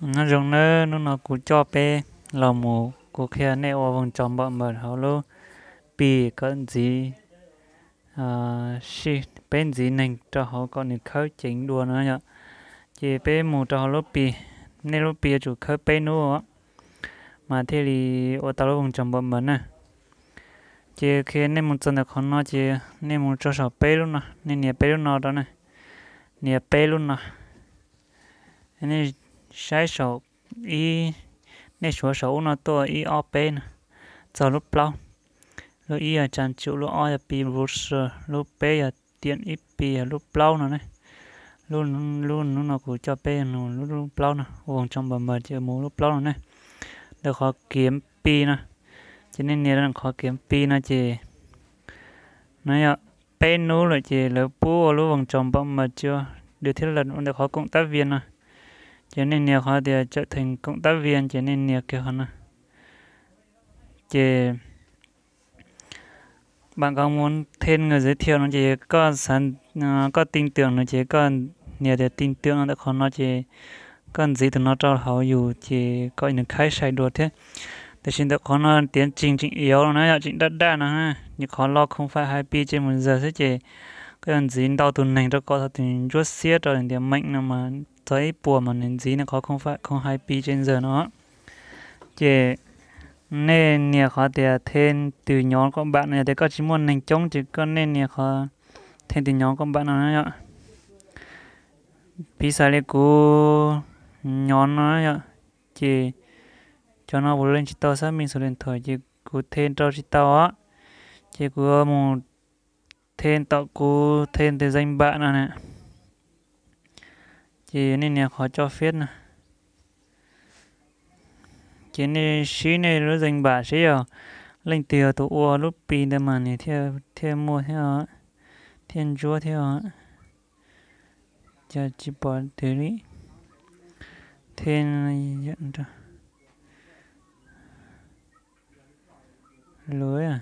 Nyob zoo nawb, hnub no kuv coj peb los mus, kuv qhia nej ua voos tsaus npam npawm hauv lub Pi kom ntxiv, peb ntxiv neeg rau hauv kom nws khawb ceev dua no yom. Ces peb mus rau hauv lub Pi, nej lub Pi yuav tsum khawb peb hnub mas thiaj li ua tau lub voos tsaus npam npawm na. Ces qhia nej mus txog ntawm qhov no ces nej mus txog saum peb lub no, nej nias peb lub no rau na, nias peb lub no. Nej saib saum ib, nej suav saum ub no tuaj ib ob peb no, txog lub plaub. Lub ib yog tsa tsum, lub ob yog Pi browser, lub peb yog tiam ib Pi, yog lub plaub no ne. Lub, lub hnub no kuv coj peb nug lub plaub no, voos tsaus npam npawm ces mus lub plaub no ne. Ntawm qhov kiav Pi no, ces nej nias rau qhov kiav Pi no ces no yog peb hnub lawm ces lawv pub ua lub voos tsaus npam npawm cia dua thiab lawm ntawm qhov koom tab vias no. Ces nej nias qhov tias tsawm theem koom tab vias ces nej nias kiag qhov no. Ces bạn có muốn thêm người giới thiệu no ces koj xav, koj tin tưởng no ces koj nias tias tin tưởng no ntawm qhov no ces koj ntxiv tus no rau hauv yus ces kom nws khaib sai dua thiab. Tiam sis ntawm qhov no tiav tseem tseem iauv no na yom, tseem daj daj no na, nyuam qhuav lo không phải hai pi trên một giờ xwb ces koj yuav ntxiv ntau tus neeg rau kom txog tus ntsuab xiab rau tias meem no mas txog ib puas mas nws ntxiv nws qhov không phải không hai pi trên giờ no. Ces nej nias qhov tias thêm từ nhóm của bạn no, yog tias koj tsis muaj neeg coob ces koj nej nias qhov thêm từ nhóm của bạn no na yom. Piv xam li kuv nhóm no yom, ces cov no kuv leej tsis tau xác minh số điện thoại ces kuv thêm rau tsis tau os. Ces kuv yuav mus thêm tom kuv thêm từ danh bạ no na. Ces nej nias qhov cho phép no. Ces nej sib nej lub danh bạ seb yog leej twg yog tus ua lub Pi ntawd mas nws thiaj muaj thiab, thiaj ntsuab thiab. Cas tsis pom twg li. Thêm lawm.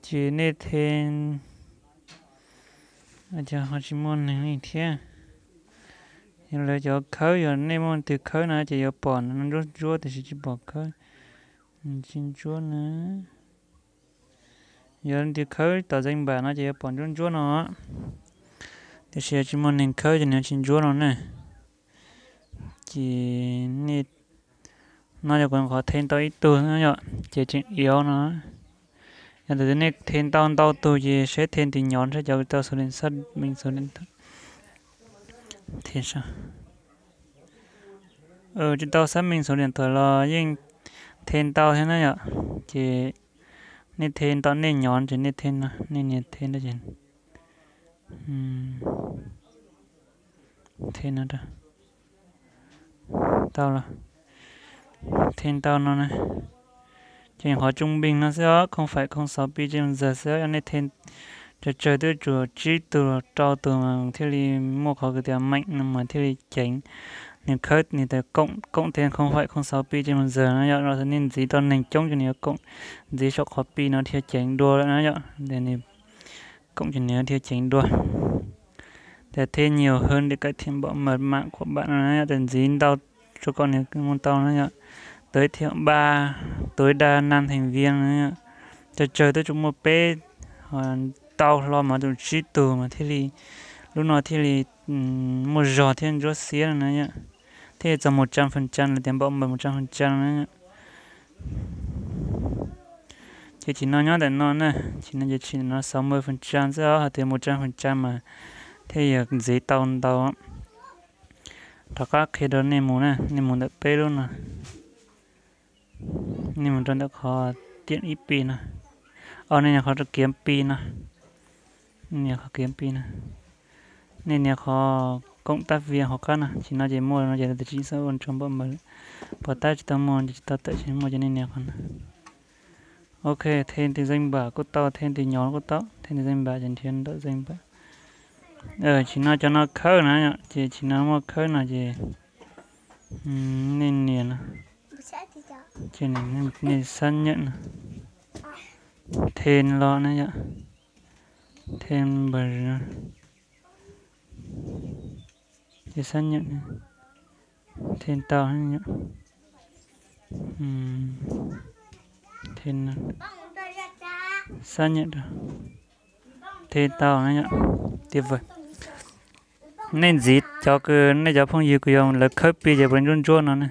Ces nej thêm, ho tsis muaj neeg li thiab. Yog lawv cov khawb, yog nej muaj leej twg khawb no ces yuav pom ntsuab ntsuab tiam sis tsis pom khawb, tsis ntsuab na. Yog leej twg khawb tom danh bạ no ces yuav pom ntsuab ntsuab no, tiam sis yog tsis muaj neeg khawb ces nws tsis ntsuab no ne. Ces nej, no yog kuv qhov thêm tau ib tug no yom, ces tseem iauv no. Yog tias nej thêm tau ntau tus ces seb thêm từ nhóm seb cov tau số điện xác minh số điện thoại. Tsis tau xác minh số điện thoại los yeej thêm tau thiab na yom. Ces nej thêm tom nej nhóm ces nej thêm no, nej nias thêm no ces thêm no, tau los, thêm tau no na. Ces qhov trung bình no xwb os, không phải không sáu pi trên một giờ xwb os, yog nej thêm tsawg tsawg twb tsuas tsib tug rau tus mas thiaj li muaj qhov kwv tias meem no mas thiaj li ceev. Nws khawb nws tias cộng thêm không phải không sáu pi trên một giờ no yom, los nej ntxiv tau neeg coob ces nws yuav cộng, ntxiv saum qhov pi no thiaj ceev dua lawm na yom, nws cộng ces nws thiaj ceev dua. Tias thêm nhiều hơn để cải thiện bảo mật mạng của bạn no na yom, tias ntxiv ntau rau kom nws mus tau na yom. Tối thiểu ba, tối đa năm thành viên no, tsawg tsawg twb tsuas muaj peb, tau hlo mas tsuas tsib tug mas thiaj li, lub no thiaj li muaj zog thiab ntsuab xiab no na yom. Thiaj li txog một trăm phần trăm los tias bảo mật một trăm phần trăm no na. Ces chim no nyob ntawm no na, chim no ces chim no sáu mươi phần trăm xwb os, hais tias một trăm phần trăm mas thiaj yog ntxiv tau ntau. Rov qab qhia rau nej mus na, nej mus ntawm peb lub no, nej mus rau ntawm qhov tiam ib pi no, o nej nias qhov rau kiav pi no, nej nias qhov kiav pi no, nej nias qhov cộng tác viên hauv qab no, chim no ces muaj no ces tias chính xác ua tsaug npam mawm, pos tab tsis tau muaj ces tsis tau tawm, tsis muaj ces nej nias qhov no. Ok, thêm từ danh bạ kuj tau, thêm từ nhóm kuj tau, thêm từ danh bạ ces nrhiav ntawm danh bạ. Chim no cov no khawb na yom, ces chim no muaj khawb no ces nej nias no, ces nej xác nhận no, thêm los na yom, thêm npawg no. Ces xác nhận thêm tau, thêm xác nhận, thêm tau na yom. Tuyệt vời. Nej ntxiv cov kws nej cov phooj ywg kws yog lawv khawb pi ces puas ntsuab ntsuab no ne.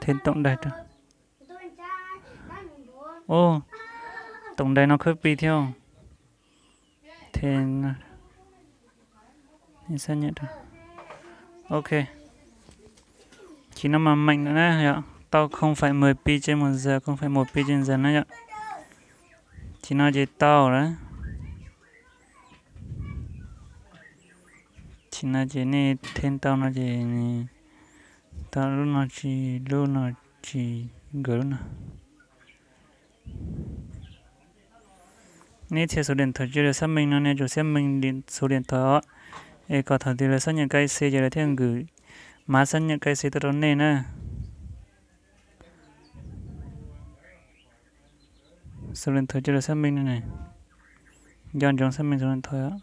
Thêm tổng đài rau. Ub, tổng đài no khawb pi thiab. Thêm xác nhận rau. Ok. Ces no mas mệnh lắm na yom. Tau không phẩy mười pi trên một giờ, không phẩy một pi trên giờ na yom. Ces no ces tau lawm. Ces no ces nej thêm tau no ces tau lub no tsis, lub no tsis, nkawd lub no. Neb txhia số điện thoại chưa được xác minh no nej tsum xác minh số điện thoại os, es kom thaum twg lawv xác nhận K Y C ces lawv thiaj nkws mã xác nhận K Y C tuaj rau nej na. Số điện thoại chưa được xác minh no ne, nco ntsoov xác minh số điện thoại os.